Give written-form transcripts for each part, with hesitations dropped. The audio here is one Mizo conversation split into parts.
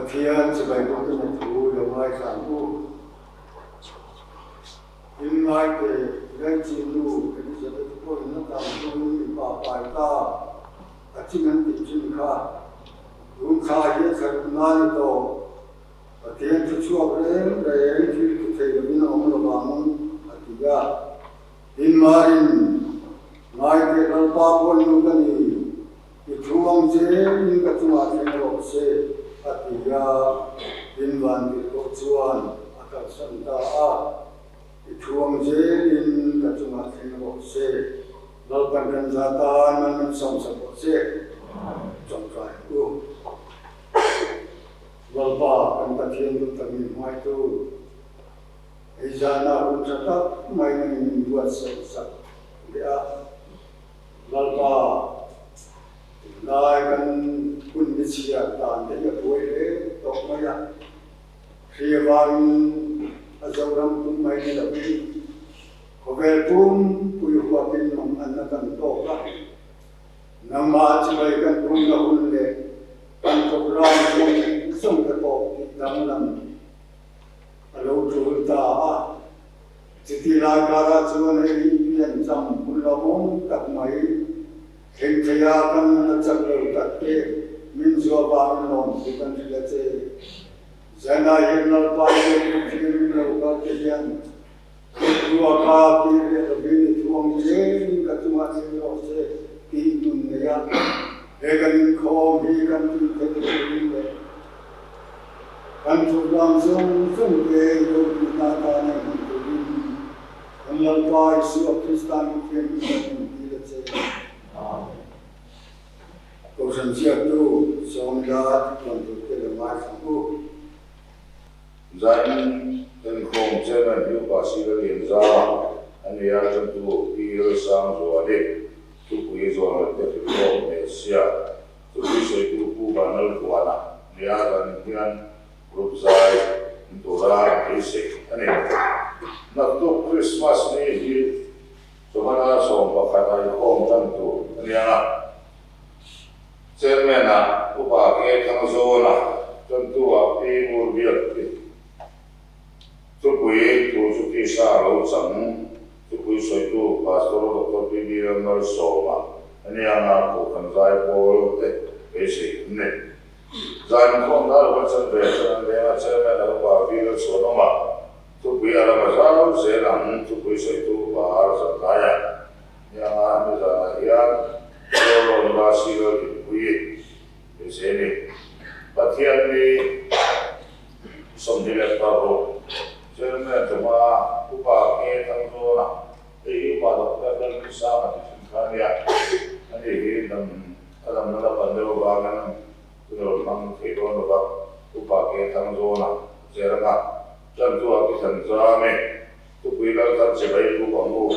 Pathian chibai bawkin a thu lo ngaithla ang u. In ngaite Laichin nu Elizabeth pawhin a tang chungin mipa pai ta a ching an tih thin kha. Tun thla hi a thlaruk nan a tawh. Pathian thu chhuak reng reng thil ti thei lovin a awm lo vang a ti a. Tin Marin, Ngaite Lalpa pawn nu ka ni. I thu ang che in ka chungah thleng rawh se, a ti a, tin vantirhkoh chuan a kalsan ta a. I thu ang che in ka chungah thleng rawh se, Lalpan kan za tan man min sawmsak rawh se, tawngtai ang u. Lalpa kan Pathian duh tak min hmaitu, hei zana hun tha tak mai nangin min buatsaih sak leh a. Lalpa, tunlai kan hun ni chhiar dan te hi a buai hle tawh mai a, hri avangin a Zoram pum mai ni lovin khawvel pumpui huapin manganna kan tawk a, nangmah chibai kan bunna hun leh kan program zawng zawng te pawh tih danglam a lo tul ta a. Chuti lai karah chuan hei piancham hun lawmawm tak mai thleng thei a kan nun a chak lo tak te min zuah vangin lawmthu kan hrilh a che. Zanah hian Lalpa Biakinn thianghlim lo kal te hian Kutru a ka tir leh lovin i thuang tlem ka chungah thleng rawh se tih nun nei a he kan inkhawm hi kan tih theih turin leh Kan program zawng zawng te ropui na atana hman turin kan Lalpa Isua Krista min thianghlim kan hman tir a che. Amen. Kohhran ziaktu Sawmla tihtuan tur te lo ngaithla ang u. Zain Inkhawm Chairman hi Upa Sila Lianzama a ni a, Tantu Pi Lalsangzuali thupui zawhna te hrilhlawk hmel sia. Thupui sawitu Pu Vanlalhuana nia dan hian group zai in tura beisei a ni. Naktuk Christmas ni hi Chawhmana 11 a inkhawm tan tur a nia. Chairman-ah Upa K Thangzawna, Tantu-ah Pi Ngurbiak te thupui thu chu tisa a lo chang. Thupui sawitu Pastor Doctor P B Lalmalsawma a nia nga Kohhran zai pawl te beisei an nei. Zai inkhawm dar rual chan ve chuan an leng a, Chairman a upa V Lalchhuanawma thupui a ram a zau zel ang thupui sawitu upa R Zanlaia nia nga hemi zanah hian Zolo nula C Laldinpuii beisei a ni. Pathian ni 26 Chairman tuma Upa K Thangzawna hei hi Upa Doctor Lalmunsanga ti thin kha a nia, ani hi dam a damna la pan deuh avangin hun a rawn hmang thei dawn lo va, Upa K Thangzawna Cheranga Tantua ki than zam e, Thupui Lalthar Chibai Buk ang u,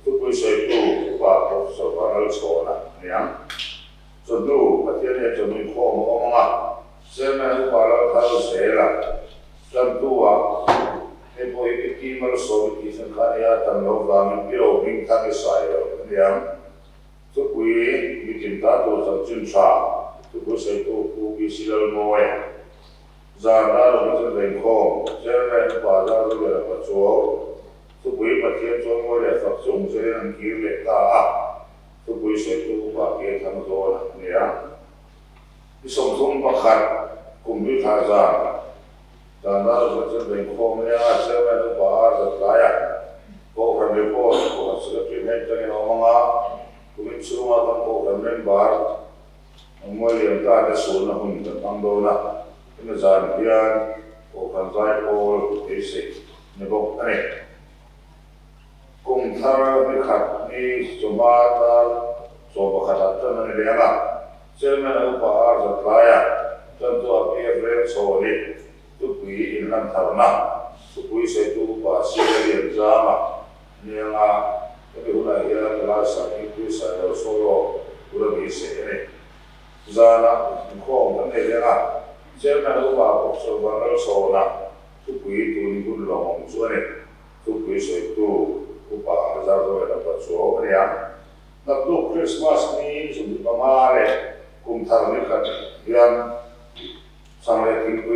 Thupui Sawitu Upa Professor Vanlalchhawna a ni ang. Chawhnu, Pathian hian chawhnu inkhawm a awm ang a, Chairman Upa Lalthar Zela Tantu ah hei pawh hi Pi Malsawmi tih thleng kha a nia, tan lo vangin Pi Ro hming kha ni sai lo a niang. Thupui mitin ta tur chanchin tha, thupui sawitu Pu PC Lalmawia, Zan dar awmna chu Vengkhawm, Chairman Upa Zarzuliana Pachuau, thupui Pathian chuan ngawi leh fak chung zelin an kir leh ta a. Thupui sawitu upa ke thlang zawn a nia. I 31 kum hi thla zan zan dar ruat chuan Vengkhawm nia Chairman upa ar zat tlaia Kohhran report Kohhran Secretary hnen tangin a awm ang a, kumin chhunga kan Kohhran member Ngawi lian ta te sualna hun kan hmang dawn a, hemi zan hian Kohhran zaipawl beisei ni bawk a ni. Kum thar ni khat ni chawhma dar 11 ah tan a ni leh ang a, Chairman a upa ar zat laia tantu a PF reng chhawn i thupui inhlan tharna thupui sawitu upa Sir Lianzama ni ang a, hemi hunah hian palai sak hi Pu Sailo Solo tura beisei a ni. Zanah inkhawm kan nei leh ang a, Chairman a upa Professor Vanlalchhawna thupui tun hun lawmawm chu a ni. Thupui sawitu Upa Zarzoena Pachuau a ni a. Naktuk Krismas ni 25 leh kum thar ni khat hian Sang leh Thingpui.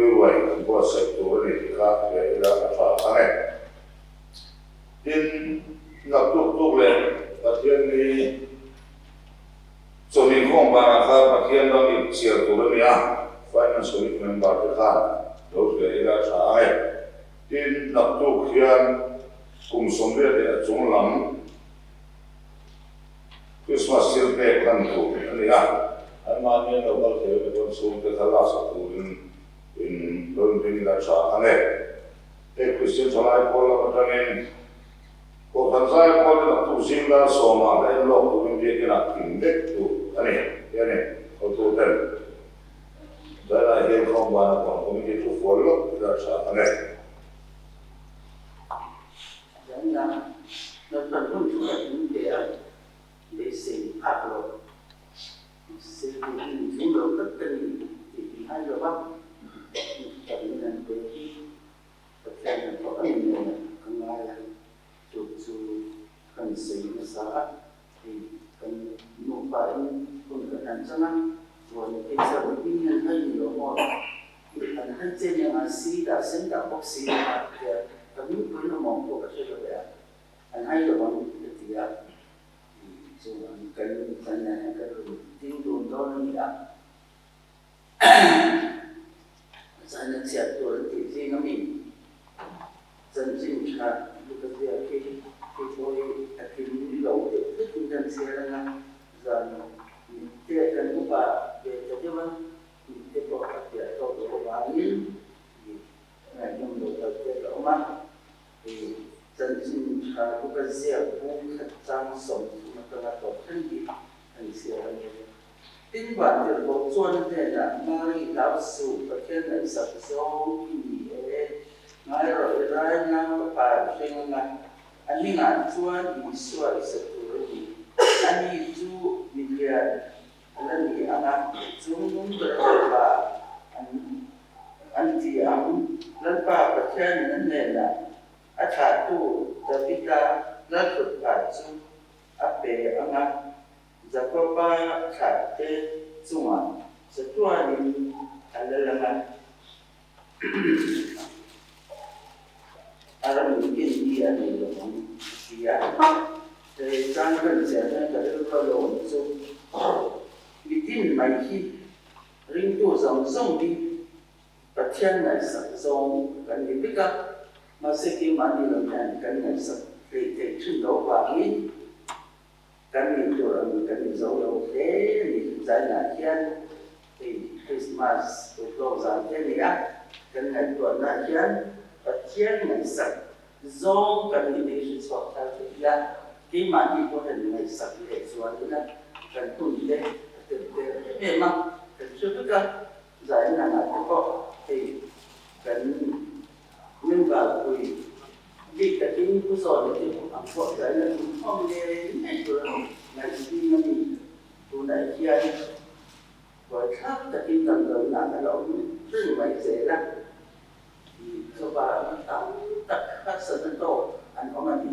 buatsaih tur a ni tih kha hria ila a tha ang e. Tin, naktuk tuk leh Pathianni chawhni khawm banah khan Pathian ram ip chhiar tur a ni a, Finance Committee member te khan lo hria ila a tha ang e. Tin, naktuk hian kum 80 leh a chung lam Christmas thil pek hlan tur a ni a, anmahni an lo kal thei a ni pawn chhungte kha laksak turin in lo inring ila tha ang e. Hei Kristian thalai pawl lam atangin Kohhran zai pawl te naktuk zing dar sawmah la en lawk turin biakinah kim vek tur a ni tih a ni. Hotuten Zailai hian Khawmbana Kohhran Committee thu fual lawk ila tha ang e. Zanna Lalpan hun chu ka tling ve a, beisei phak lo. Mahse hei hi min tling lo tak ka ni tih min hai lo va, hmun chu tak min an pe hi Pathian hnathawh a ni nen ka ngai a, chu chu kan sawi nasa a, hei kan nupa in hun kan han chang a, chuan hei chuan mihring hian hai ni lo maw an hai che nia ngai si dah sen dah bawk si a tia ka mingpui na mawng pawh ka hre lo ve a, an hai lo ang ka ti a. Chuan kan chanah hian kan rawn ding dun dawn a ni a, chana chhiat tur an tih zing a mi chanchin tha luka ziak hi khi pawh hi a kim lo deuh hlekin kan chhiar ang a, zan mitte kan upa ve ta deuh a, mitte pawh a piah tawk loh avangin ngaihnawm lo kal te a awm a. Chanchin tha luka ziak bung khat chang 30 atanga tawp thleng hi an chhiar a ni. Tin Vantirhkoh chuan a hnenah, Mari hlau suh, Pathian ngaihsak zawng i ni e. Ngai rawh i rai nau ka pa i hreng anga, a hmingah chuan Isua i sa tur a ni. Ani chu milian a la ni anga, chung nung ber ber an An ti ang, Lalpa Pathianin a hnenah a thlahtu Davida lalthutphah chu a pe ang a, Jakoba thlahte chungah chatuanin a lal ang a, a ram kin hi a nei lo ang, a ti a. Hei chang kan chiah hian ka rilru a lo awm chu mitin mai hi Ringtu zawng zawng hi Pathian ngaihsak zawng kan ni vek a, mahse keimahni lam hian kan ngaihsak hleih theih thin loh vangin kan nih tur ang kan ni zo lo hle a ni. Zainah hian hei Krismas ruklawk zan te a ni a, kan ngaihtuahna hian Pathian ngaihsak zawng kan nih te hi hre chhuak thar thei ila, keimahni pawh hian ngaihsak leh zual ila kan hun te a tel tel em em a, kan hre vek a, zain angah te pawh hei kan member pui bik takin pu zawn te ang pawh zain a tum khawm ngei ngei tur a ngaihzing a ni. Tunah hian buaithlak takin damdawiinah a la awm reng mai zel a. Chawpa mi tam tak harsatna tawk an awm a ni.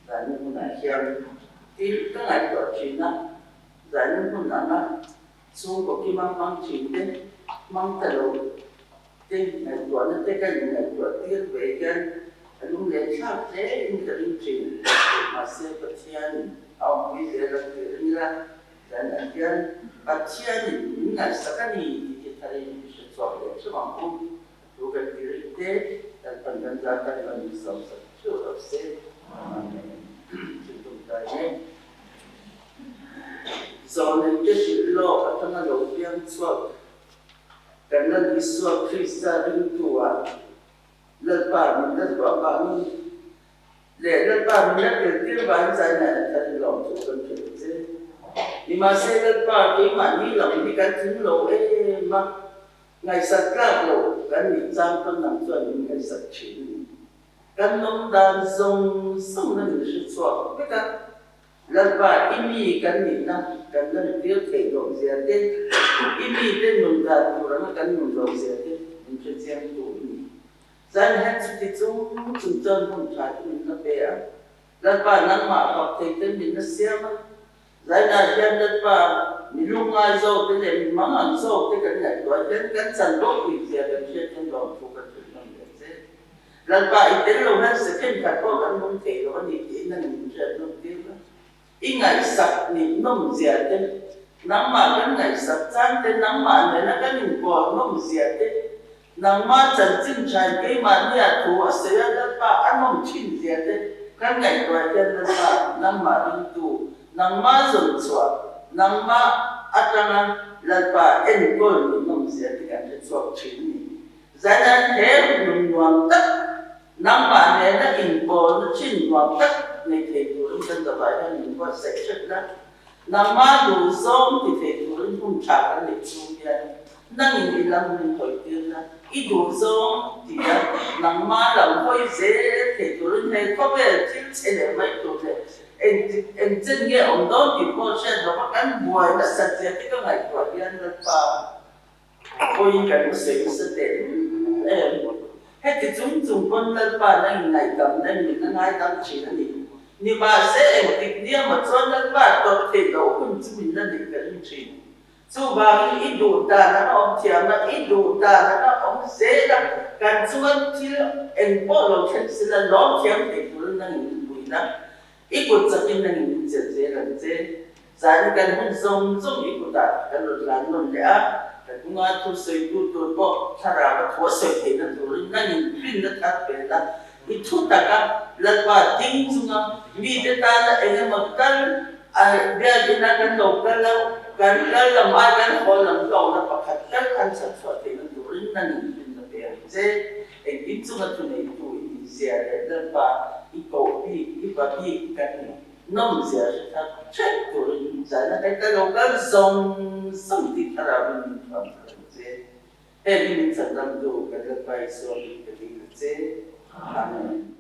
Zanin hunah hian thil ka ngaihtuah thin a, zanin hun anga chhungkaw kima hmang thin te, hmang ta lo te ngaihtuahna te ka inngaihtuah tir ve hian a lung leh thlak hle in ka ring thin. Mahse Pathianin a awmpui zel ang tih ring ila, zanah hian Pathianin min ngaihsak a ni tih hi tharin i hre chhuak leh theuh ang u. Thu kan ti rih te, kan pan kan zar kan rawn in sawm sak theuh rawh se. Amen. Thil tum tai e. Zawhnen te hrilh lawk atanga lo piang chhuak kan Lal Isua Krista ringtu ah Lalpa min la zuah vangin leh Lalpa min la tel tir vangin zainah an thar in lawm chu kan hrilh che. Nimahse Lalpa keimahni lam hi kan tling lo em a. Ngaihsak tlak loh kan nih chang pawn nang chuan min ngaihsak thin a ni. Kan nawm dan zawng zawng na min hre chhuak vek a, Lalpa i mi kan nihna kan lantir theih loh zia te, i mite nun dan tur anga kan nun loh zia te min hre chiang tu i ni. Zan hian chuti chung chung chuan hun tha hi min la pe a, Lalpa nangmah fak thei ten min la siam a. Zainah hian Lalpa mi lungngai zawk te leh mi mangang zawk te kan ngaihtuah hian kan chan ropui zia kan hriat hian lawmthu kan hrilh nawn leh che. Lalpa i tel lo hian second khat pawh kan hmang thei lo a ni tiin a min hriat nawm tir la. I ngaihsak nih nawm zia te, nangmah kan ngaihsak chang te, nangmah nena kan inpawl nawm zia te, Nangmah chanchin thain keimahnia thu a sawi a, Lalpa a nawm thin zia te kan ngaihtuah hian Lalpa nangmah ringtu, nangmah zawn chhuah, nangmah atanga Lalpa enkawl nih nawm zia te kan hre chhuak thin a ni. Zainan he nun nuam tak, nangmah nena inpawlna thin nuam tak nei thei turin kan zavai hian min buatsaih hrep la. Nangmah duh zawng ti thei turin hun tha kan neih chhung hian nangin i lam min hawi tir la, i duh zawng ti a nangmah lam hawi zel thei turin he khawvel thil chhe leh mai tur leh engtik engchen nge awm dawn tih pawh hriat lova kan buai nasat zia te ka ngaihtuah hian Lalpa Hawi kan sawi nasa teh em. Heti chung chung pawn Lalpa na inngaihtam na in min a ngaidam thin a ni. Nimahse engtik nia maw chuan Lalpa tawrh theih loh hun chu min la neih ka ring thin. Chuvangin i duh dan an awm thiam a, i duh dan an awm zel a, kan chunga thil engpawh lo thleng sila lawm thiam thei turin nang in min pui la. I kut chakin nang in min chelh zel ang che. Zan kan hun zawng zawng i kutah kan rawn lan nawn leh a, kan hnunga thu sawitu tur pawh thlarau a thu a sawi theihna turin nangin rinna thar pel a, i thu taka Lalpa ding chunga mite tana eng emaw tal a biakina kan lo kal a, kan kal lam ai kan haw lam hlawkna pakhat tal an chhan chhuah theihna turin nangin rinna pe ang che. Engtin chunga thu neitu i inzia leh Lalpa i koh bik, i va bik kan ni. Nawmzia hre thar hrep turin zan a heta lo kal zawng zawng tih thlarau in min thuam thar ang che. Heng hi min chakdamtu kan Lalpa Isua min pe ding a che. Amen.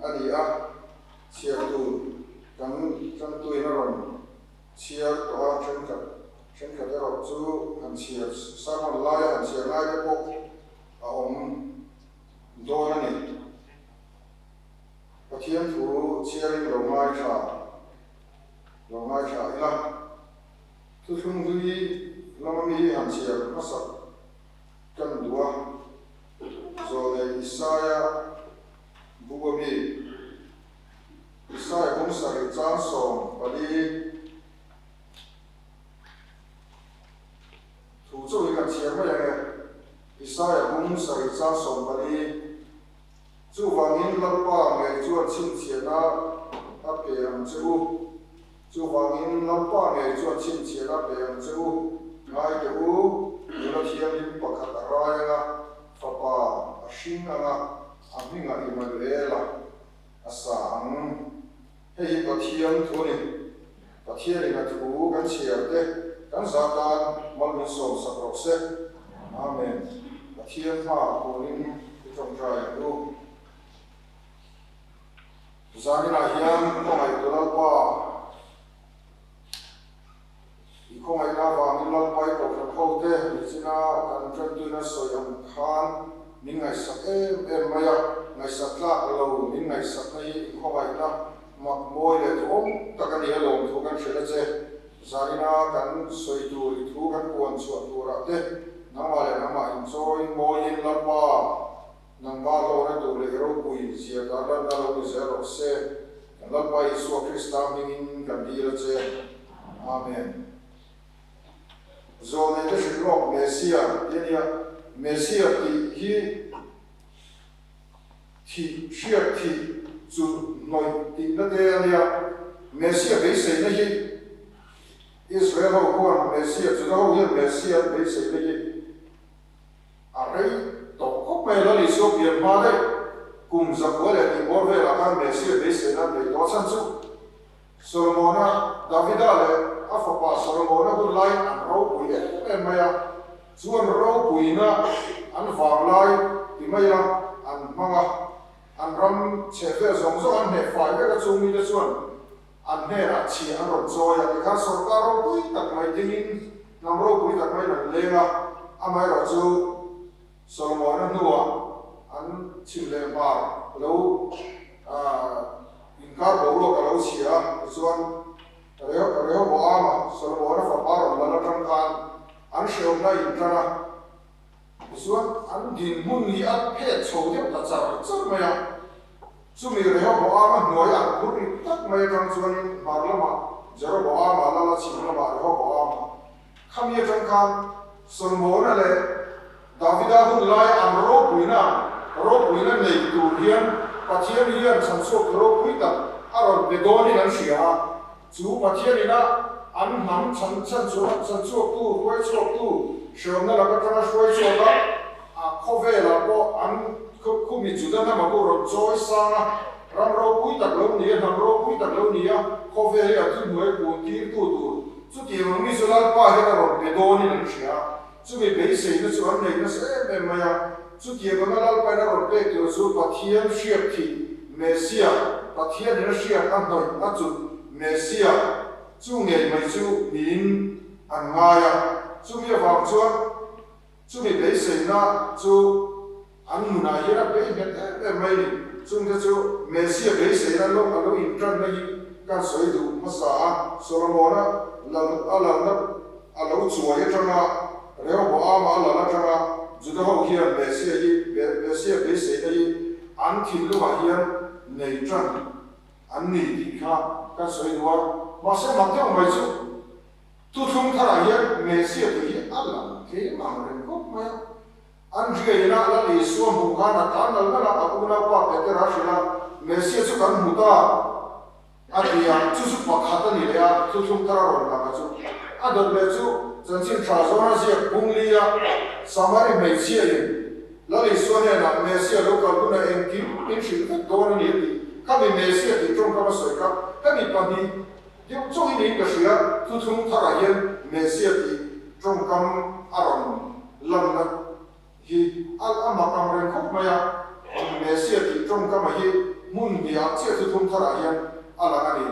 a ni a, chhiar tur kan ṭantuin a rawn chhiar tawh a, ṭhenkhat ṭhenkhat erawh chu han chhiar sermon laia han chhiar ngai te pawh a awm dawn a ni. Pathian thu chhiarin lo ngaithla lo ngaithla ila, thuthlung hlui lama mi hi han chhiar hmasak kan duh a, Zawlei Isaia bu a mi, Isaia bung sarih chang 14 thu chauh hi kan chhiar mai ang e, Isaia bung sarih chang 14. Chuvangin Lalpa ngei chuan chhinchhiahna a pe ang che u. Chuvangin Lalpa ngei chuan chhinchhiahna a pe ang che u. Ngai teh u, nula thianghlim pakhat a rai anga, fapa a hring anga, a hmingah Immanuela a sa ang. Hei hi Pathian thu a ni. Pathianin a thu kan chhiar te kan zah tan mal min sawm sak rawh se. Amen. Pathian hmaah kunin i tawngtai ang u. Zaninah hian khawngaih tu Lalpa, i khawngaihna avangin Lalpa i kohhran ho te nichina kan tantuina sawi ang khan min ngaihsak em em mai a, ngaihsak tlak lo min ngaihsakna hi i khawngaihna Mak mawi leh duhawm tak a ni a lawm thu kan hrilh a che. Zarina kan sawi tur i thu kan puan chhuah turah te nangmah leh nangmah inchawiin mawiin Lalpa nangmah hlawhna tur leh i ropui zia tarlanna lo ni zel rawh se. Kan Lalpa Isua Krista hmingin kan dil a che. Amen. Zawhneite hrilh lawk Messia ti a nia. Messia tih hi Thih hriat thih chu hnawih tihna te a nia. Messia beiseina hi Israel ho khuan Messia, Juda ho hian Messia an beiseina hi a rei tawh khawp mai a. Lal Isua pian hma daih kum 900 leh tih bawr velah khan Messia beiseina an nei tawh a chhan chu Solomona, Davida leh a fapa Solomona hun laiin an ropui em em mai a, chu an ropuina an vanglai ti mai a an hmang a, an ram chhehvel zawng zawng an hneh fai vek a, chung mite chuan an hnenah chhiah an rawn chawi a, tikhan sorkar ropui tak mai dingin hnam ropui tak maiin an leng a, amaherawhchu Solomona hnuah an chhim leh hmar lo inkar boruak a lo chhia a, tichuan Rehoboama, Solomona fapa rawn lal atang khan an hrehawmna a intan a, tichuan an dinhmun hi a phet chho deuh ta char char mai a. Chumi Rehoboama hnuaia an phur rit tak mai atang chuanin hmar lamah Jeroboama lal a, chhim lamah Rehoboama Khami atang khan Solomona leh Davida hun laia an ropuina ropuina nei tur hian Pathian hian chhanchhuak tu ropui tak a rawn pe dawnin an hria a. Chu Pathian ina an hnam chhan chhanchhuah chhanchhuaktu hruaichhuaktu hreawmna lak atanga hruaichhuak a, a khawvelah pawh an khumi Juda hnama pawh rawn chawi sang a, ram ropui tak lo ni a, hnam ropui tak lo ni a, khawvel hi a thuhnuai kun tirtu tur Chutiang ang mi chu Lalpa hian a rawn pe dawnin an hria a, chumi beiseina chu an nei nasa em em mai a. Chutiang anga Lalpain a rawn pek tur chu Pathian hriak thih Messia, Pathianin a hriak a hnawih a chut Messia chu ngei mai chu niin an ngai a. Chumi avang chuan chumi beiseina chu an nunah hian a bei nghet em em mai ni. Chungte chu Messia beiseina lo a lo intanna hi kan sawi duh hmasa a, Solomona lal a lalna a lo chuai atanga Rehoboama a lal atanga Juda ho hian Messia hi Messia beiseina hi an thinlungah hian nei tan an ni tih kha kan sawi duh a. Mahse mak deuh mai chu Thuthlung tharah hian Messia tih hi a lang tlem ang reng khawp mai a. An riaina Lal Isua hmuh khan a tlan nal nal a, a unaupa Petera hrilh a, Messia chu kan hmu ta, a ti a, chu chu pakhat a ni leh a, thuthlung thar a rawn lang a chu. A dawt leh chu chanchin tha zawn a ziak bung li a, Samari hmeichhia in Lal Isua hnenah Messia lo kal hunah engkim min hrilh vek dawn a ni a ti. Khami Messia tih tawngkam a sawi kha hemi pahnih deuh chauhin niin ka hria, thuthlung tharah hian Messia tih tawngkam a rawn Lanna hi a a mak ang reng khawp mai a, Messia tih tawngkama hi hmun hniah chiah thuthlung tharah hian a lang a ni.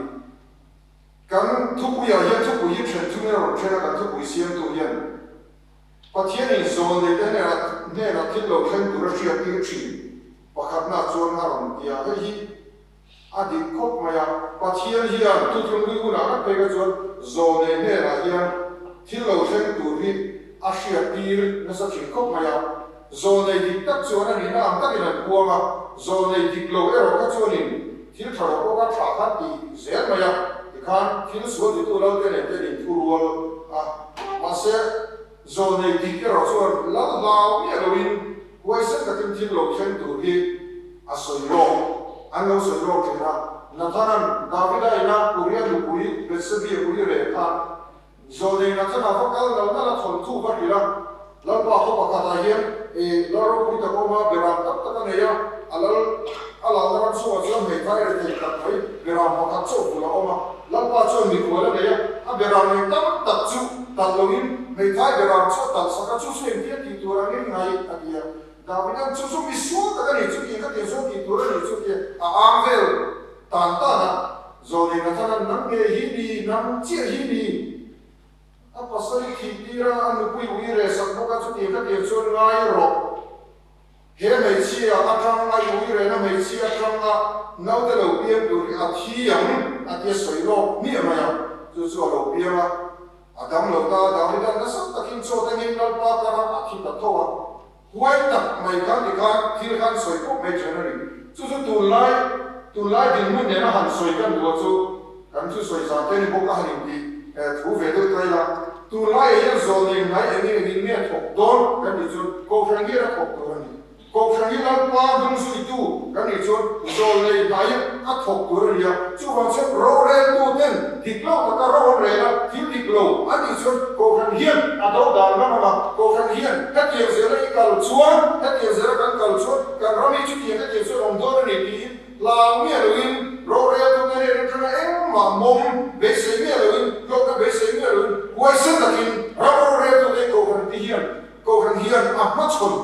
Kan thupuiah hian thupui hi then thungin a rawn then a, kan thupui siamtu hian Pathianin zawlneite hnenah hnenah thil lo thleng tur a hriat tir thin pakhatna chuan a rawn ti a, hei hi a dik khawp mai a, Pathian hian thuthlung hlui hunah ngat phei kha chuan zawlnei hnenah hian thil lo thleng tur hi a hriat tir nasa thin khawp mai a, zawlnei dik tak chuan a nihna ang takin an puang a, zawlnei dik lo erawh kha chuanin thil tha lo pawh kha tha khan ti zel mai a, tikhan thil sual titu Lalte nen te an inthurual a, mahse zawlnei dik erawh chuan lal hlau miah loin huaisen takin thil lo thleng tur hi a sawi lawk, an lo sawi lawk thin a. Nathana'n Davida ina Uria nupui Bethsebia ui reh khan Zawlnei Nathana va kal nal nal a thawnthu va hrilh a, Lalpa khaw pakhatah hian e lal ropui tak awm a, beram tak tak a nei a, a lal a lalna ram chhungah chuan hmeithai rethei tak mai beram pakhat chauh vul a awm a. Lalpa chuan mikhual a nei a, a beram nei tam tak chu talh loin hmeithai beram chu a talh sak a, chu chu engtia tih tur angin ngai a ti a. Davida'n chu chu misual tak a ni chu tih ka tih chuan tih tur a ni chu tia a ang vel tan tan a, Zawlnei Nathana'n nang nge hi ni, nang chiah hi ni, a pasal i thih tir a, a nupui ui reh sak bawk a, chutiang ka tih chuan ngai rawh. He hmeichhia atang a i ui rehna hmeichhia atang a naute lo piang tur hi a thi ang a tia sawi lawk hmiah mai a, chu chu a lo piang a. A dam lo ta, Davida'n nasa takin chaw te ngei Lalpa kara a thi ta tho a, huai tak mai khan tikhan thil khan sawi pawp mai ṭhen a ni. Chu chu tunlai, tunlai dinhmun nena han sawi kan duh a chu kan thu sawi zan te ni bawk a han inti thu ve deuh ta ila, tunlaiah hian zawlnei hnai eng engin nge thawk dawn kan tih chuan Kohhran hian a thawk tur a ni. Kohhran hi Lalpa hnungzuitu kan nih chuan zawlnei hnai a thawk tur a ni a, chuvang chuan roreltuten dik lo taka ro an rel a, thil dik lo an nih chuan Kohhran hian a do dan ngam ang a, Kohhran hian hetiang zela i kal chuan, hetiang zela kan kal chuan kan ram hi chutiang hetiang chuan awm dawn a ni tiin hlau miah loin roreltute nen atanga engmah mawm beisei miah loin, hlawkna beisei miah loin huaisen takin ram roreltute Kohhran te hian Kohhran hian a hmachhawn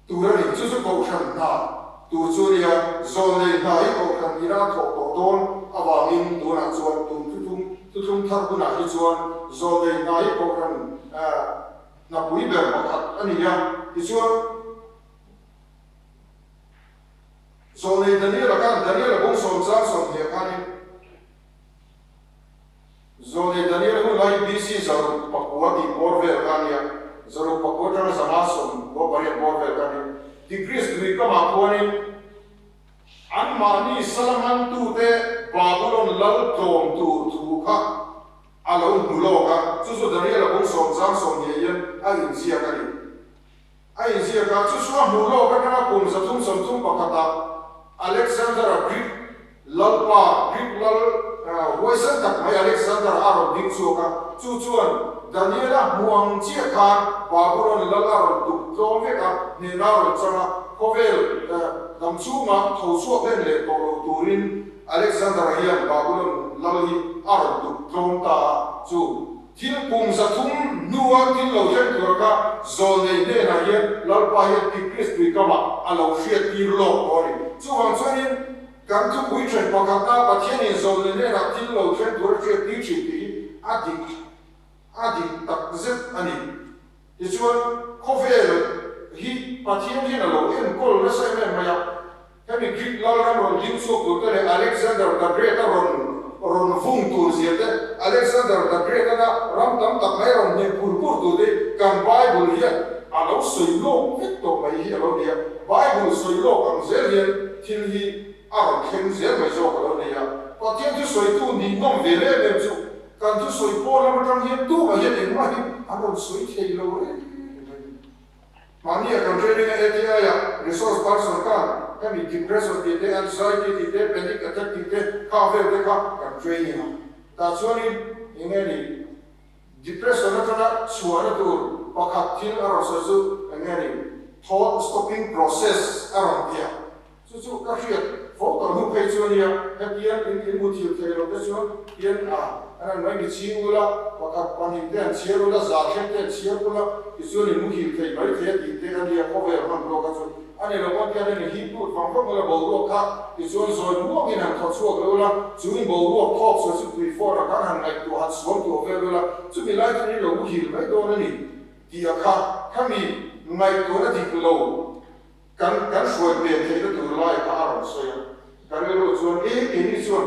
tur a ni. Chu chu Kohhran hna tur chu a nia. Zawlnei hna hi Kohhran ina a thawh tawh dawn avangin tunah chuan tun thuthlung thuthlung thar hunah hi chuan zawlnei hna hi Kohhran hnapui ber pakhat a ni a. Tichuan Zawlnei Daniel-a khan Daniel-a bawng sawm chang 20 khanin, Zawlnei Daniel hun lai BC 609 tih bawr vel kha a nia, 609 atanga 598 bawr vel kha a nia. Tigris lui kamah khuanin anmahni salamantute Babulon lal tlawm tur thu kha a lo hmu lawk a, chu chu Daniel-a bung sawm chang 20 hian a inziak a ni. A inziak a, chu chu a hmuh lawk atanga kum 331ah Alexander-a Greek lalpa, Greek lal huaisen tak mai Alexander-a a rawn ding chhuak a, chu chuan Daniel-a hmuh ang chiah khan Babulon lal a rawn tuk tlawm vek a, hnehna a rawn chang a, khawvel dam chhunga tho chhuak hlen leh tawh lo turin Alexander-a hian Babulon lal hi a rawn tuk tlawm ta a, chu. Thil kum 300 hnua thil lo thleng tur kha zawlnei hnenah hian Lalpa hian Tigris tui kamah a lo hriat tir lawk tawh a ni. Chuvang chuanin kan thupui then pakhatna Pathianin zawlnei hnenah thil lo thleng tur a hriat tir thin tih hi a dik a dik tak zet a ni. Tichuan khawvel hi Pathian hian a lo enkawl nasa em em mai a. Hemi Greek lalram rawn ding chhuak tur te leh Alexander the Great a rawn rawn vung tur zia te, Alexander the Great ana ram tam tak mai rawn hne pur pur tur te kan Bible hian a lo sawi lawk vek tawh mai hi a lo ni a. Bible sawi lawk ang zel hian thil hi a rawn thleng zel mai zawk a lo ni a. Pathian thusawitu ninawm ve em em chu kan thusawi pawn lam atang hian tumah hian engmah hi an rawn sawi thei lo reng reng. Mahni a kan training a ATI ah resource person khan hemi depression tih te, anxiety tih te, panic attack tih te kha vel te kha kan training a. Tah chuanin eng nge ni depression atanga chhuahna tur pakhat thil a rawn sawi chu eng nge ni thought stopping process a rawn ti a. Chu chu ka hriat fo tawh hnu phei chu a nia, hetiang in in mu thil thei lo te chuan hian a an an mai mi chhing ula, pakhat pahnih te an chhiar ula, za thleng te an chhiar ula, tichuan in muhil thei mai thei a tih te a nia, khawvel hmanrua kha chu. A ni lo pawn tian in hip lut vang vang ula boruak kha tichuan zawi muangin han thaw chhuak lo ula, chu in boruak thawk chhuah chu tui fawr a khan han ngaihtuah han suam tuah vel ula, chumi lai chuan in lo muhil mai dawn a ni tih a kha khami ngaihtuahna dik lo kan kan hruai pen theihna tur lai kha a rawn sawi a. Ka rilru chuan e keini chuan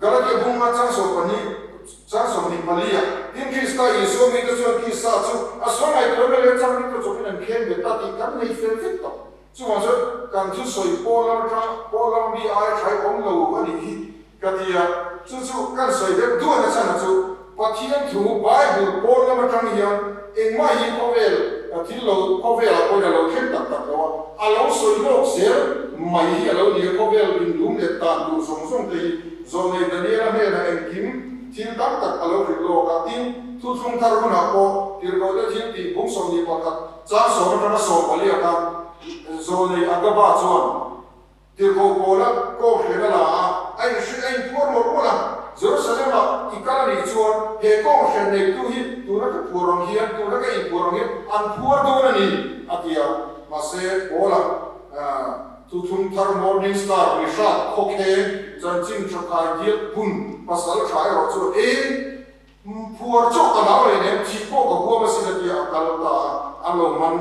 Galatia bunga chang 12 chang 24 ah tin Krista Isua mite chuan Krista chu a sual ngaihtuahna leh chang mite chawpin an khen bet ta tih kan nei fel vek tawh. Chuvang chuan kan thusawi Paul atang Paul lam mi ai thlai awm lo a nih hi ka ti a, chu chu kan sawi deuh duahna chhan a chu Pathian thu Bible Paul lam atang hian engmah hi khawvel thil lo khawvelah pawhin a lo thleng tak tak lo a, a lo sawi lawk zel mai hi a lo ni a, khawvel indum leh tan tur zawng zawng te hi Zawlnei Daniela hnenah engkim thil tam tak a lo hrilh lawk a, tin thuthlung thar hunah pawh tirhkohte thil tih bung 21 chang sawm atanga 14 ah khan Zawlnei Agaba chuan Tirhkoh Paula kawnghren a la a, a inhrilh a inphuar mawlh mawlh a. Jerusalem-ah i kal a nih chuan he kawnghren neitu hi tuna ka phuar ang hian, tuna ka inphuar ang hian an phuar dawn a ni, a ti a. Mahse, Paula thuthlung thar Morning Star mihrat khawkheng chanchin tha khai diak bun pasal tha erawh chu eng Phuar chauh ka hlau leh nem, thih pawh ka huam asin a tia a kal ta a, an lo man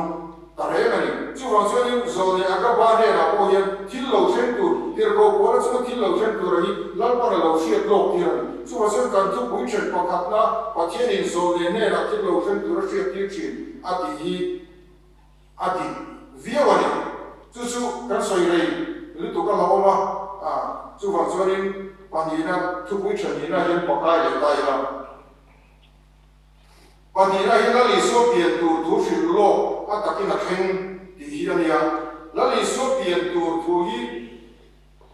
ta reng a ni. Chuvang chuanin Zawlnei Agaba hnenah pawh hian thil lo thleng tur, tirhkoh Paula chunga thil lo thleng tur a hi Lalpan a lo hriat lawk tir a ni. Chuvang chuan kan thupui then pakhatna Pathianin Zawlnei hnenah thil lo thleng tur a hriat tir thin a tih hi a dik viau a ni. Chu chu kan sawi rei lutuk a hlauhawm a, chuvang chuanin pahnihna thupui thanihna hian pakai leh ta ila. Pahnihna hi Lal Isua pian tur thu hrilh lawk a takin a thleng tih hi a nia. Lal Isua pian tur thu hi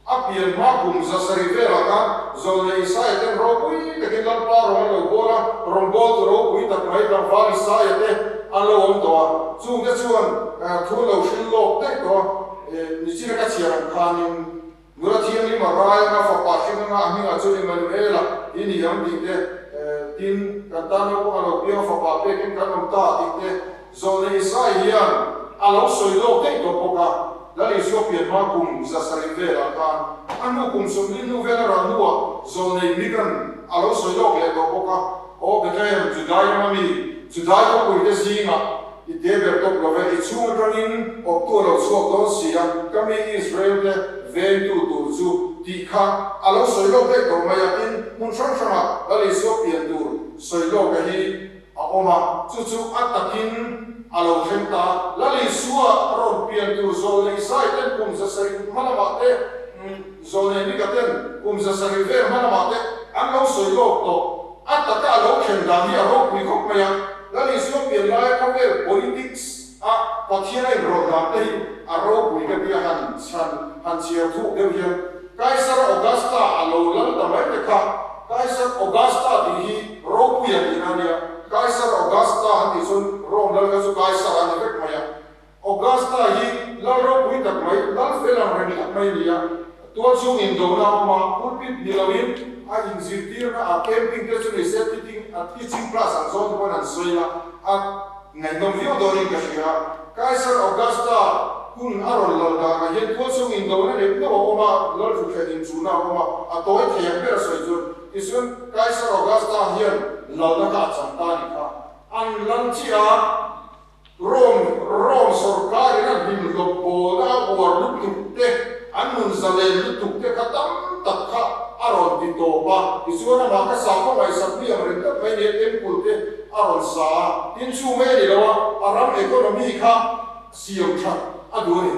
A pian hma kum 700 velah khan Zawlnei Isaia ten ropui takin Lalpa rawng an lo bawl a, rawngbawltu ropui tak mai tlangval Isaia te an lo awm tawh a, chungte chuan thu an lo hrilh lawk daih tawh a, nichina ka chhiar ang khanin nula thianghlim a rai anga fapa hring anga a hmingah chuan Emmanuela hi ni ang tih te, tin kan tan naupang a lo piang fapa pekin kan awm ta tih te Zawlnei Isai hian a lo sawi lawk daih tawh bawk a, Lal Isua pian hma kum 700 velah khan a hnu kum 40 hnu vel a ral hnuah Zawlnei Mikan a lo sawi lawk leh tawh bawk a, Aw Bethlehem, Judai rama mi, Judai khawpuite zingah i te ber tawp lo ve, i chhung atangin awptu a lo chhuak dawn si a, ka mi Israel-te vengtu tur chu tih kha a lo sawi lawk daih tawh mai a, tin, hmun hrang hrangah Lal Isua pian tur sawi lawk a hi A awm a, chu chu a takin a lo thleng ta. Lal Isua a rawn pian tur Zawlnei Isai ten kum 700 hma lamah te, Zawlnei Mika ten kum 700 vel hma lamah te an lo sawi lawk tawh. A taka a lo thlen dan hi a ropui khawp mai a. Lal Isua pian laia khawvel politics a Pathian a inrawlh dan te hi a ropui ka tia han chhan han chhiar thuk deuh hian Kaisar Augusta a lo lal ta mai te kha Kaisar Augusta tih hi ropuia tihna a nia. Kaisar Augusta han tih chuan Rome lal kha chu Kaisar a ni vek mai a. Augusta hi lal ropui tak mai, lal fel ang reng tak mai a ni a. Tualchhung indona a awm a, pulpit ni loin a inzirtirna ah camping te chu ni se teaching a teaching class ang zawng te pawhin an sawi a, a ngaihnawm viau dawnin ka hria. Kaisar Augusta hun a rawn lal danah hian tualchhung indona neuh neuh a awm a, lal thutthleng inchuhna a awm a, a tawi thei ang ber a sawi chuan tichuan Kaisar Augusta hian lalna kha a chang ta a nih kha. An lal chiah a. Rome, Rome sorkarin a hlimhlawp bawlna a uar lutuk te, an nun zalen lutuk te kha tam tak kha a rawn ti tawp a. Tichuan amah kha sakhaw ngaihsak mi ang reng tak mai nia temple te a rawn sa a, tin chu mai a ni lo a, a ram economy kha siam that a duh a ni.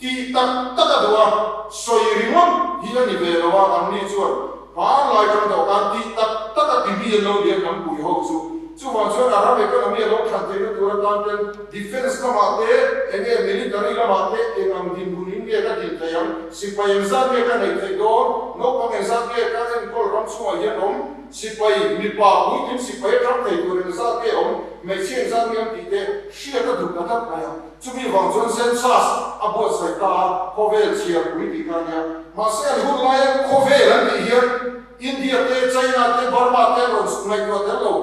Tih tak tak a duh a, sawi ringawt hi a ni ve lo a, anni chuan hmanlai tang tawh khan tih tak tak a ti mi an lo lian hnam pui ho chu. Chuvang chuan a ram economy a lo than theihna tur atan ten defence lamah te, eng nge military lamah te eng ang dinhmun in nge ka din theih ang, sipai engzat nge ka neih theih dawn, naupang engzat nge ka enkawl ram chhungah hian awm, sipai mipa puitling sipai atang thei tur engzat nge awm, hmeichhia engzat nge awm tih te hriat a duh ta tlat mai a. Chumi vang chuan census a buatsaih ta a, khawvel chhiarpui tih kha a nia. Mahse an hun laia khawvel an tih hian India te, China te, Burma te an rawn ngaihtuah tel lo.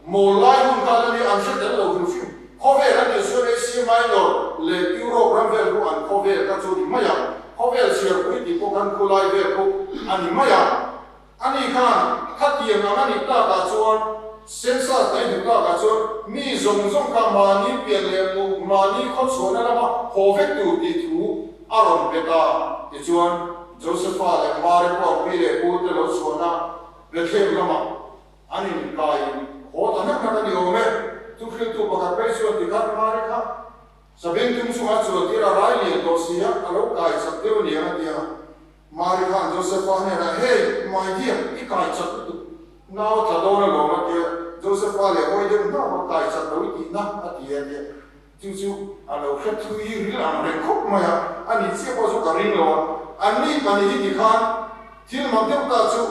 Mawl lai hun khan a nia, an hre tel lo hrim hrim. Khawvel an tih chuan Asia Minor leh Europe ram vel chu an khawvel kha. a ni mai a. Ani khan khatiang ang a nih takah chuan census daih duh takah chuan mi zawng zawng kha mahni pian leh hmuh, mahni khawchhuahna lama haw vek tur tih thu a rawn pe ta. Tichuan, Josepha leh Mari pawh an pi leh pu te lo chhuahna Bethlehem lamah an inkai haw ta hnak hnak a ni awm e. Thuhriltu pakhat phei chuan tikhan Mari kha Sabengtung chungah chuan tir a rai lian tawh si a, a lo kai chak deuh aniang a ti a. Mari khan Josepha hnenah, Hey, my dear, i kai chak lutuk. Nau a tla dawn alawm a ti a. Josepha leh hawi deuh hnauh a kai chak lo i tihna a ti a ti a. Chu chu a lo hre thui ril ang reng khawp mai a, a ni chiah pawh chu ka ring lo a. Anni pahnih hi tikhan thil mak deuh ta chu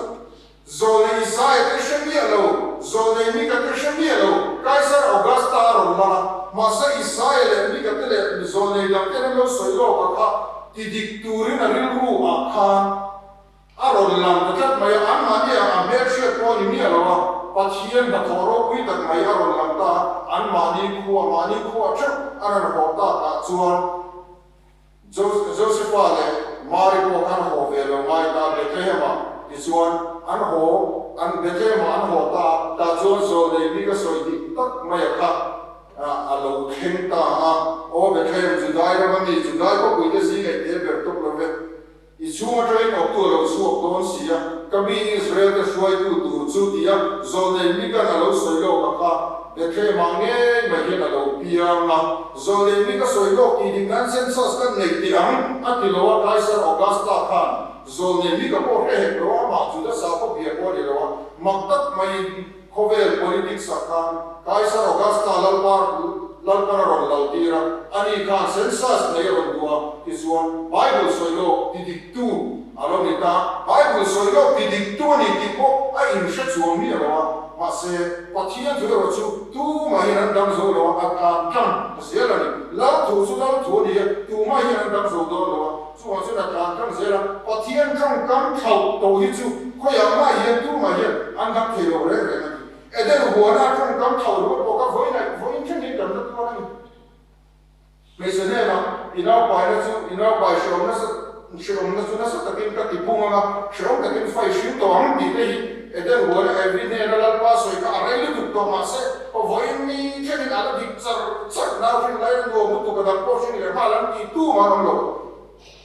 Zawlnei Isaia te hre miah lo, zawlnei Mika te hre miah lo, Kaisar Augusta a rawn lang a, mahse Isaia leh Mika te leh mi zawlnei dang ten an lo sawi lawk a kha ti dik turin a rilru ah khan a rawn lang ta tlat mai a, anmahni ah a hmelhriat pawh a ni miah lo a, Pathian hnathawh ropui tak mai a rawn lang ta a, anmahni khua, mahni khua theuh a rawn haw tak ah chuan. Josepha leh Mari pawh khan haw ve lo ngai ta Bethlehem-ah tichuan an haw, an Bethlehem-ah an haw ta a, tah chuan zawlnei mi ka sawi dik tak mai a kha a lo thleng ta a, Aw Bethlehem, Judai rama mi, Judai khawpuite zing ei te ber tawp lo ve, i chhung atangin awptu a lo chhuak dawn si a, ka mi Israel-te hruaitu tur chu tia zawlnei mikan a lo sawi lawk a kha Bethlehem-ah ngei mai hian a lo piang a. Zawlnei mi ka sawi lawk tih dik nan census kan nei teh ang a ti lo a, Kaisar Augusta khan zawlnei mi ka pawh hre hek lo a, amah Juda sakhaw bia pawh a ni lo a, mak tak maiin khawvel politics-ah khan Kaisar Augusta lalpa lalpan a rawn lal tir a, ani khan census nei a rawn duh a, tichuan Bible sawi lawk ti diktu a lo ni ta, Bible sawi lawk ti diktu a ni tih pawh a inhre chuang miah lo a. Mahse, Pathian thu erawh chu tumah hian an dang zo lo a, a tlan tlang zel a ni. Lal thu chu lal thu a ni a, tumah hian an dang zo dawn lo a, chuvang chuan a tlan tlang zel a. Pathian tawngkam thlauh tawh hi chu khawiah mah hian tumah hian an dang thei lo reng reng a ni. Eden huana tawngkam thlauh ringawt pawh kha vawiin vawiin thleng hian kan la tuar a ni. Hmeichhe hnenah, I naupaina chu i naupai hreawm nasa hreawmna chu nasa takin ka ti pung ang a, hreawm takin fai hrim tawh ang tih te hi Eden huana Evi hnena Lalpa sawi kha a rei lutuk tawh mahse vawiin ni thlengin a la dik char char nau hrin lai a nuam lutuk a dang pawh hring leh nghal an tih tum an awm lo.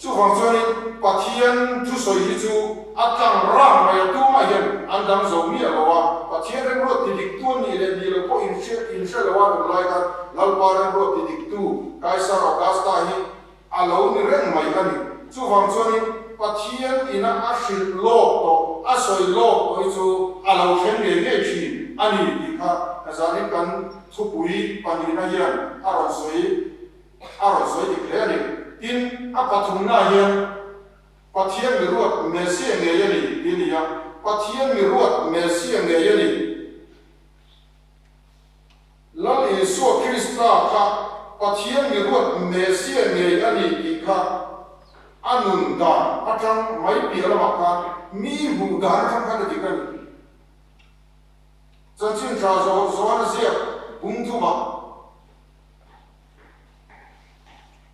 Chuvang chuanin Pathian thusawi hi chu a tlang rang mai a, tumah hian an dang zo miah lo a, Pathian remruat ti diktu an nih leh nih loh pawh inhria inhre lo a rawn lai khan Lalpa remruat ti diktu Kaisar Augusta hi a lo ni reng mai a ni. Chuvang chuanin Pathian ina a hrilh lawk tawh, a sawi lawk tawh hi chu a lo thleng ngei ngei thin a ni tih kha zanin kan thupui pahnihna hian a rawn sawi. A rawn sawi dik hle a ni. Tin, a pathumnaah hian Pathian mi ruat Messia ngei a ni tih a ni a, Pathian mi ruat Messia ngei a ni. Lal Isua Krista kha Pathian mi ruat Messia ngei a ni tih kha a nun dan atang mai piah lamah khan mi hmuh dan atang khan a dik a ni. Chanchin tha zawh zawhna ziak bung thumah.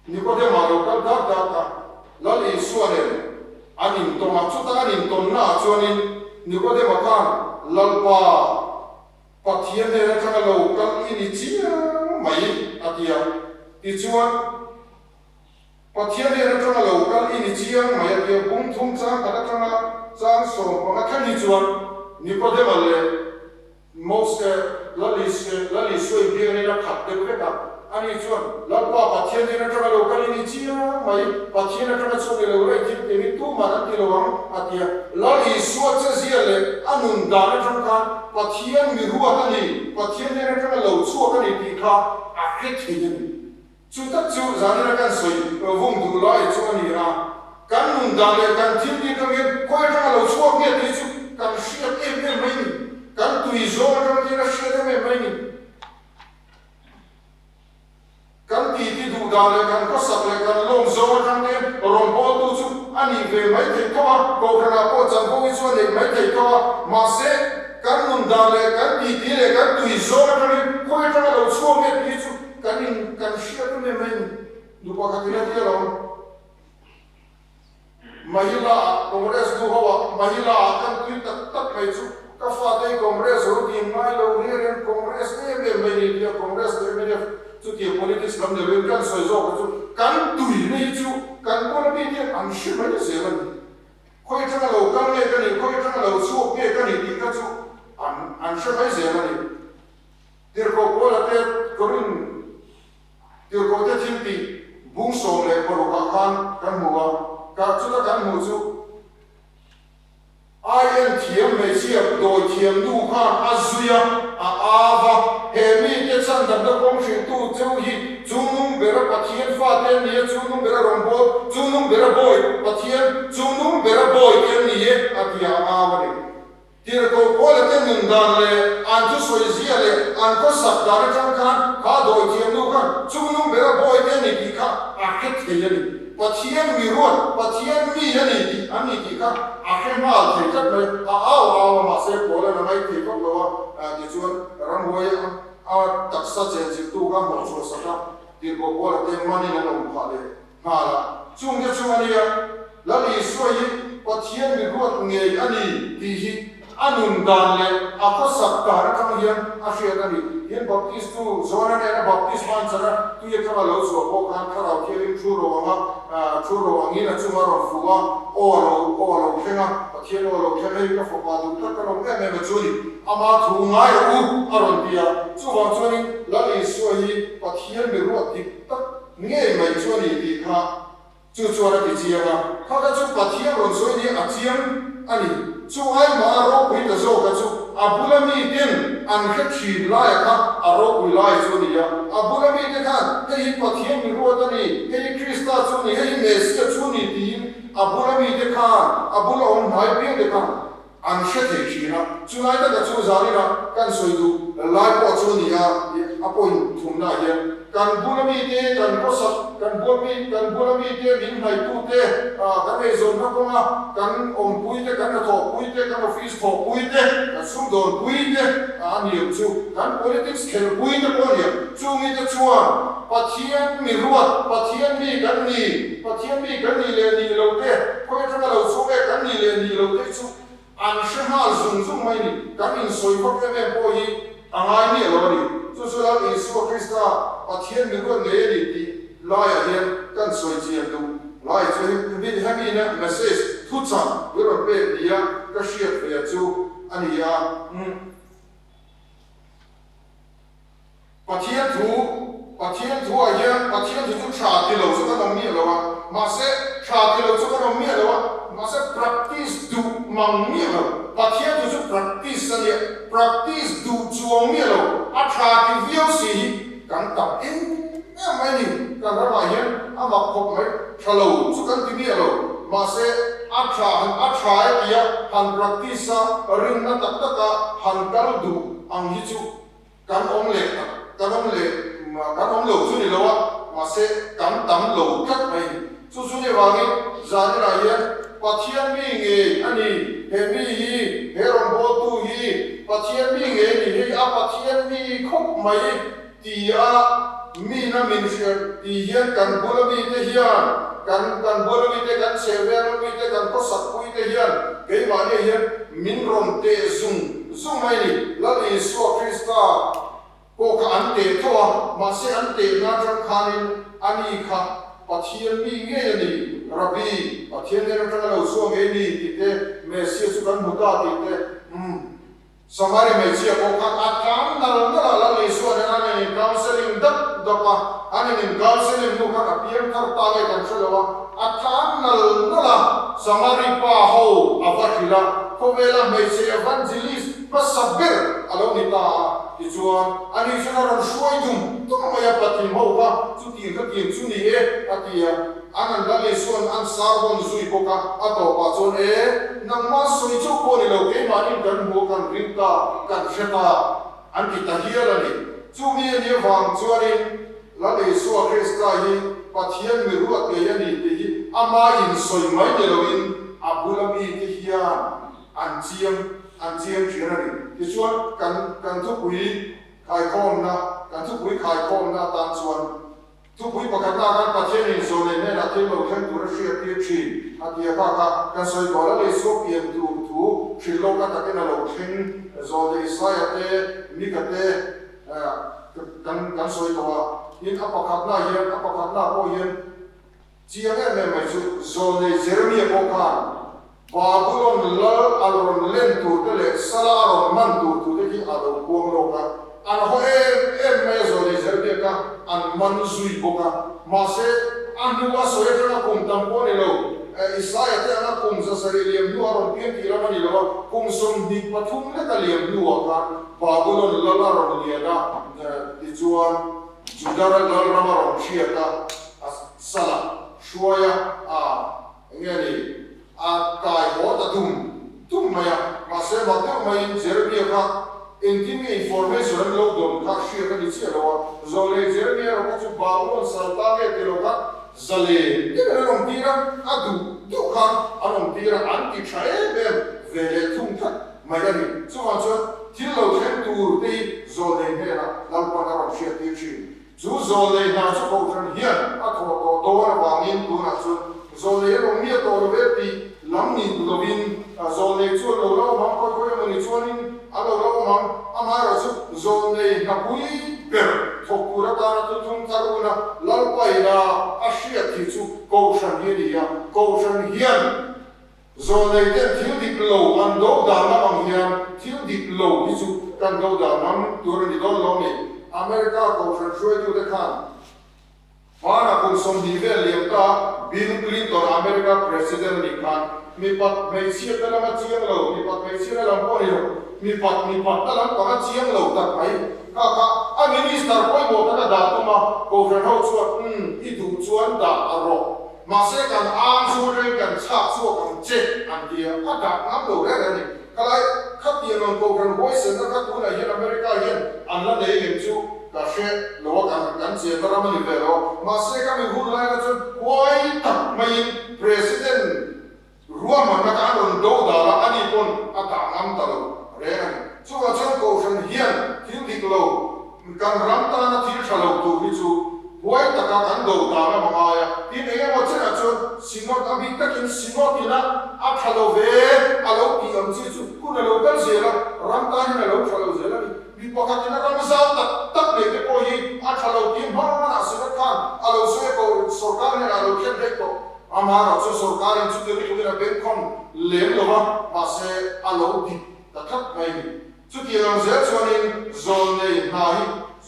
Nikodema lo kal dak dak a, Lal Isua nen an intawng a, chuta an intawnnaah chuanin Nikodema khan, Lalpa, Pathian hnen atanga lo kal i ni chiang mai, a ti a. Tichuan, Pathian hnen atanga lo kal i ni chiang mai, a ti a. Bung thum chang khat atanga chang 15 thleng hi chuan Nikodema leh Mose, Lalisue, Lalisue bialin a khat deuh vek a, ani chuan, Lalpa, Pathian hnen atanga lo kal i ni chiang mai, Pathian atanga chhuak i lo raih thil tih hi tuman an ti lo ang, a ti a. Lalisua chezia leh a nun dan atang khan Pathian mi ruat a ni, Pathian hnen atanga lo chhuak a ni tih kha a hre thei a ni. Chu tak chu zanina kan sawi vung duh lai chu a ni a, kan nun dan leh kan thil tih atangin khawi atanga lo chhuak nge tih chu kan hriat em em mai ni, kan tui zawng atang hian a hriat em em mai ni. Kan titi duh dan leh kan khawsak leh kan lawm zawng atang te rawngbawltu chu a nih ve mai theih tho a, kohhranah pawh chanvo hi chu a neih mai theih tho a, mahse kan nun dan leh kan titi leh kan tui zawng atangin khawi atanga lo chhuak nge tih chu Kan in kan hriat em em mai ni, nu pakhat in a ti alawm. Mahila ah Congress nu ho ah Mahila ah kan tui tak tak mai chu ka fate hi Congress ro tih ngai lo riar hian Congress em em mai ni tia Congress leh mnf chutiang politics lam ni loin kan sawi zawk hi chu kan tuina hi chu kan bula mi te an hre mai zel a ni. Khawi atanga lo kal nge ka nih, khawi atanga lo chhuak nge ka nih tih kha chu an an hre mai zel a ni. Tirhkoh Paula te Korin Tirhkoh te thil tih bung 16 ah khan kan hmu a, ka chuta kan hmuh chu IN thiam hmeichhia dawi thiam nu khan a zui a, a au va, he mite chhandamna kawng hrilhtu cheu hi Chungnung bera Pathian fate an ni a, Chungnung bera rawngbâwl, Chungnung bera bawi Pathian, Chungnung bera bawi te an ni e, a ti a, a au a ni. Tirhkoh Paula te nun dan leh an thusawi zia leh an khawsak dan atang khan kha dawi thiam nu khan Chungnung bera bawi te a ni tih kha a hre thei a ni. Pathian mi ruat, Pathian mi a ni tih an ni tih kha a hre nghal thei tlat mai. A au a au a, mahse Paula'n a ngaih thei vak lo a, tichuan ramhuai a taksa chenchilhtu kha hnawhchhuah sak a, tirhkoh Paula te manin an awm phah leh nghal a. Chungte chu a nia, Lal Isua hi Pathian mi ruat ngei a ni tih hi a nun dan leh a khawsak dan atang hian a hriat a ni. Tin, Baptist tu John-a nena baptisma an chan a, tui atanga lo chhuah pawh khan Thlarau Thianghlim thu ro anga thu ro angin a chunga rawn fuh a, aw a lo aw a lo thleng a, Pathian aw a lo thleng hei ka fapa duh tak ka lawm em em a chu ni, ama thu ngai rawh u a rawn ti a. Chuvang chuanin Lal Isua hi Pathian mi ruat dik tak ngei mai chu a ni tih kha Chu chuan a ti chiang a, kha kha chu Pathian rawn sawi ni a chiang a ni. Chu aimah a ropui ta zawk a chu a bula miten an hre thin laia kha a ropui lai chu a ni a. A bula mite khan hei hi Pathian mi ruat a ni, hei hi Krista chu a ni, hei hi Messiah chu a ni tiin a bula mite khan, a bula awm hnai piangte khan an hre thei thin a. Chulai taka chu zaninah kan sawi duh lai pawh chu a ni a, a point thumnaah hian kan bula mite, kan khawsak, kan bual mi, kan bula mite, min hnaitute, kan eizawnna kawnga kan awmpuite, kan hnathawhpuite, kan office thawhpuite, kan sumdawnpuite a ni ang chu, kan politics khelpuite pawh a ni ang. Chungite chuan Pathian mi ruat, Pathian mi kan ni, Pathian mi kan nih leh nih loh te, khawi atanga lo chhuak e kan nih leh nih loh te chu an hre nghal zung zung mai ni. Kan insawi vak em em pawh hi a ngai miah lo a ni. Chu chu Lal Isua Krista Pathian mi ruat ngei a ni tih laiah hian kan sawi chian duh lai chu hemi ina message thuchah i rawn pek nia ka hriat ve chu a ni a. Pathian thu, Pathian thu ah hian Pathian thu chu tha ti lo chu kan awm miah lo a, mahse tha ti lo chu kan awm miah lo a, mahse practice duh mang miah lo, Pathian thu chu practice a nia, practice duh chuang miah lo, a tha ti viau si hi kan tam em em mai ni, kan ramah hian a mak khawp mai, tha lo chu kan ti miah lo, mahse a tha han a tha e tia han practice a rinna tak taka han kal duh ang hi chu Kan awm leh tak, kan awm leh, kan awm lo chu ni lo a, mahse kan tam lo tlat mai a ni. Chu chu ni vangin zaninah hian Pathian mi ngei a ni, he mi hi, he rawngbawltu hi Pathian mi ngei a ni, hei a Pathian mi khawp mai ti a mina min hriat ti hian kan bula mite hian, kan kan bula mite, kan chhehvel a mite, kan khawsakpui te hian keimahni hian min rawn teh zung Zu mai ni, Lal Isua Krista pawh kha an teh tho a, mahse an tehna atang khanin ani kha Pathian mi ngei a ni, Rabbi, Pathian nen atanga lo chhuak ngei ni tih te, Messiah chu kan hmu ta tih te, umm, Samari hmeichhia pawh khan a tlan nal nal a, Lal Isua nen an in counselling dap dap a, an in counselling hnu khan a piang thar ta nge kan hre lo a, a tlan nal nal a, Samari pa ho a va hrilh a, Khawvela hmeichhe evangelist hmasa ber a lo ni ta a, tichuan ani chuan a rawn hruai dum dum mai a, Patling ho kha chutiang ka tiang chu ni e a ti a, an an Lal Isua'n an sar rawn zui bawk a, a tawpah chuan e, nangmah sawi chauh pawh ni lo, keimahnin kan hmu a kan ring ta, kan hre ta an ti ta hial a ni. Chumi a nih avang chuanin Lal Isua Krista hi Pathian mi ruat ngei a ni tih hi ama insawi mai ni loin a bula mite hian an chiang an chiang thin a ni. Tichuan kan kan thupui khaikhawmna kan thupui khaikhawmna atan chuan. Thupui pakhatna khan Pathianin zawlei hnenah thil lo thleng tur a hriat tir thin a ti a, kha kha kan sawi tawh la lei suak pian tur thu hrilh lawk a takin a lo thleng zawlei Isaia te, Mika te kan kan sawi tawh a. Tin, a pakhatna hian a pakhatna pawh hian chiang em em mai chu zawlei Jeremia pawh khan Babulon lal a rawn len tur te leh sala a rawn man tur tu te khi a lo puang lawk a, an haw em em mai a zawlei Jeremia kha an man zui bawk a. Mahse, a hnu a sawi atanga kum tam pawh a ni lo, Isaia te anga kum 700 liam hnu a rawn pian tih lam a ni lo a, kum 23 lek a liam hnuah khan Babulon lal a rawn lian a, tichuan Juda lal ram a rawn hriat a, a sala hruai a, a. Enge ni? A kai haw ta dum dum mai a, mahse mak deuh maiin Jeremia kha engtin nge information an lo dawn kha hriat a ni chiah lo a, Zawlei Jeremia erawh kha chu Babulon sal ta nge ti lo khan zalen deuhin an awm tir a, a duh duh khan an awm tir a, an ti tha em em ve leh thung tlat mai a ni. Chuvang chuan thil lo thleng tur te hi Zawlei hnenah Lalpan a rawn hriat tir thin. Chu zawlnei hna chu Kohhran hian a thawh tawh dawn avangin tunah chuan zawlnei an awm miah tawh lo ve tih lam ni duh lovin zawlnei chu a lo la awm ang, khawi khawi emawni chuanin a lo la awm ang. Amaherawhchu zawlnei hna pui ber thawk tur atana thuthlung thar una Lalpaina a hriat hi chu Kohhran hi a ni a, Kohhran hian Zawlnei ten thil dik lo an do dan lam ang hian thil dik lo hi chu kan do dan lam tur a ni dawn lo ni. America kohhran hruaitute khan hmanah kum 20 vel liam ta Bill Clinton America President a nih khan mipat hmeichhiatna lama chiang lo, mipat hmeichhiatna lam pawh a ni lo, mipat mipatna lam panga chiang lo tak mai kha kha a minister pawimawh taka dah tum a, kohhran ho chuan umm i duh chuan dah a rawh. Mahse kan ang chu reng kan chhak chhuak ang che an ti a, a dah ngam lo reng a ni. Khalai khatiang ang kohhran huaisenna kha tunah hian America hian an la nei ngem chu ka hre lo a, kan kan chenna ram a ni ve lo a. Mahse ka mi hun lai kha chuan huai tak maiin President ruahmanna kha an rawn do dal a, ani pawn a dah ngam ta lo reng a ni. Chuvang chuan kohhran hian thil dik lo Kan ram tana thil tha lo tur hi chu huai taka kan do dan a mangai a, tin eng emaw chenah chuan Synod a bik takin Synod ina a tha lo ve a lo tih ang chi chu hun a lo kal zel a, ram tan hian a lo tha lo zel a ni. Mi pakhatin a ram zau tak tak nei te pawh hi a tha lo tih hmanah Synod khan a lo sawi a ko sorkar hnenah a lo thlen daih tawh. Amaherawh chu sorkarin chuti lutukin a bengkhawn lem lo va, mahse a lo dik ta tlat mai a ni. Chutiang ang zel chuanin zawlnei hna hi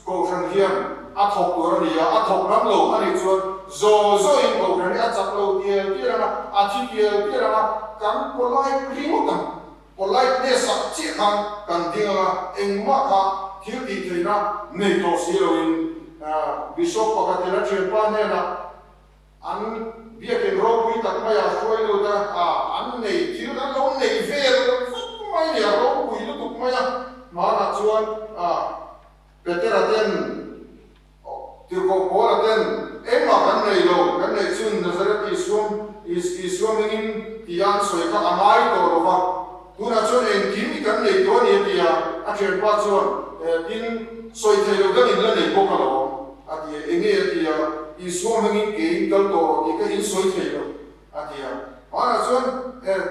Kohhran hian a thawk tur a ni a, a thawk ngam lo a nih chuan zaw zawin Kohhran hi a chak lo tial tial ang a, a thi tial tial ang a, kan polite ringawt ang. Politeness ah chiah khan kan ding ang a, engmah kha thil tih theihna nei tawh si loin Bishop pakhatin a thianpa hnenah An biakin ropui tak mai ah hruai lut a, an nei thil an lo nei vel vek mai a ni, a ropui lutuk mai a. Hmanah chuan Petera ten, Tirhkoh Paula ten, Engmah kan nei lo, kan neih chun Nazareth Isua, Isua hmingin tia an sawi kha a ngai tawh lo va, tunah chuan engkim i kan nei tawh a ni a ti a. A thianpa chuan, Tin, sawi thei lo dangin la nei bawk alawm. A ti a, Enge a ti a, Isua hmangin ke in kal tawh rawh tih ka in sawi thei lo, a ti a. Hmanah chuan, Eh,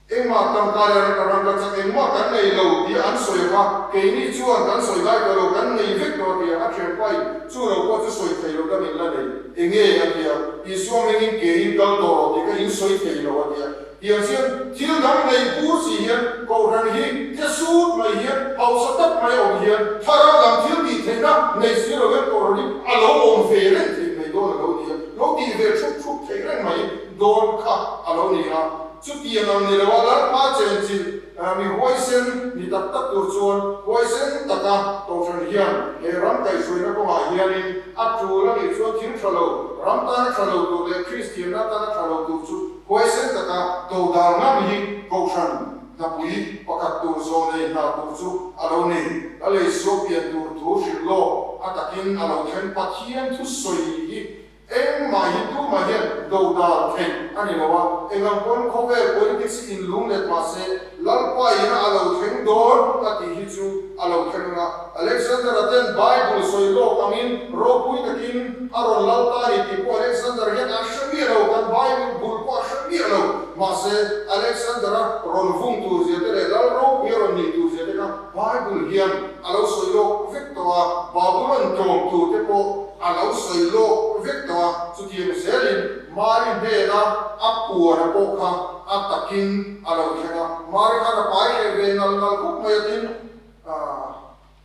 engmah tangka leh rangka chak engmah kan nei lo tia an sawi kha, keini chuan kan sawi ngai tawh lo, kan nei vek tawh a ti a. A thianpain, Chu lo pawh chu sawi thei lo dangin la nei, enge a ti a, Isua hmangin ke in kal tawh rawh tih ka in sawi thei lo, a ti a. Tiang chian thil dang nei bur si hian Kohhran hi the sut mai hian hausa tak mai a awm hian thlarau lam thil tih theihna nei si lo hian Kohhran hi a lo awm ve reng thei mai dawn a lo ni a, lo tih ve thup thup theih reng mai dawn kha a lo ni a. Chutiang ang ni lo a Lalpa chenchilh mi huaisen ni tak tak tur chuan huaisen taka Kohhran hian he ram kaihhruaina kawngah hianin a tul a nih chuan thil tha lo, ram tana tha lo tur leh Kristianna tana tha lo tur chu Huaisen taka dodal ngam hi Kohhran hnapui pakhat tur zawnei hna tur chu a lo ni. A lei suak pian tur thu hrilh lawk a takin a lo thleng. Pathian thusawi hi engmah hi tumah hian dodal theih a ni lo a, engang pawn khawvel politics hi inlung let mah se, Lalpa. Lalpa ina a lo thleng dawn a tih hi chu a lo thleng ang a. Alexander-a ten Bible sawi lawk angin ropui takin a rawn lal ta a ni tih pawh Alexander hian a hre miah lo, kan Bible bul pawh a hre miah lo. Mahse, Alexander-a rawn vung tur zia te leh lal ropui a rawn nih tur zia te kha Bible hian a lo sawi lawk vek tawh a, Babylon tlawm tur te pawh a lo sawi lawk vek tawh a, chutiang zelin Mari hnena a puana pawh kha a takin a lo thleng a, Mari khan a pai hreh ve nal nal khawp mai a tin,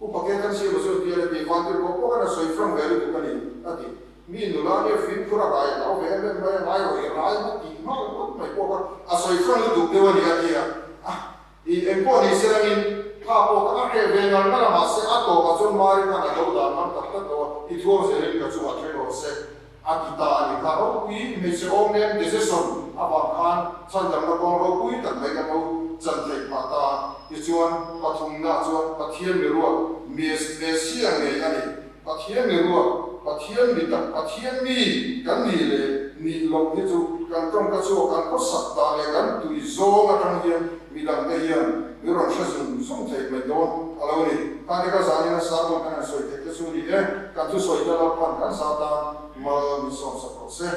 Upa ke kan siam a chuan bial a ti, Vantir pawh pawh khan a sawi frank ve lutuk a ni, a ti. Mi nula nia fimkhur a rai a lo ve em em mai a, ngai rawh i rai maw tih nghal ngawt mai pawh kha a sawi frank lutuk deuh a ni, a ti a. I engpawh ni se langin kha pawh kha a hreh ve nal nal a, mahse a tawpah chuan Mari khan a do dan ngam tak tak lo a, i thuang zelin ka chungah thleng rawh se, a ti ta a ni. Kha ropui hmeichhe awm nen decision avang khan chhandamna kawng ropui tak mai kan lo chan theih phah ta a. Tichuan, pathumna chuan Pathian mi ruat, Messia ngei a ni. Pathian mi ruat, Pathian mi tak, Pathian mi kan nih leh nih loh hi chu kan tawngka chhuak, kan khawsak dan leh kan tui zawng atang hian midangte hian mi rawn hre zung zung thei mai dawn a lo ni. Khani ka zanin a sermon kan han sawi theih te chu ni e, kan thusawi te Lalpan kan za tan mal min sawmsak rawh se.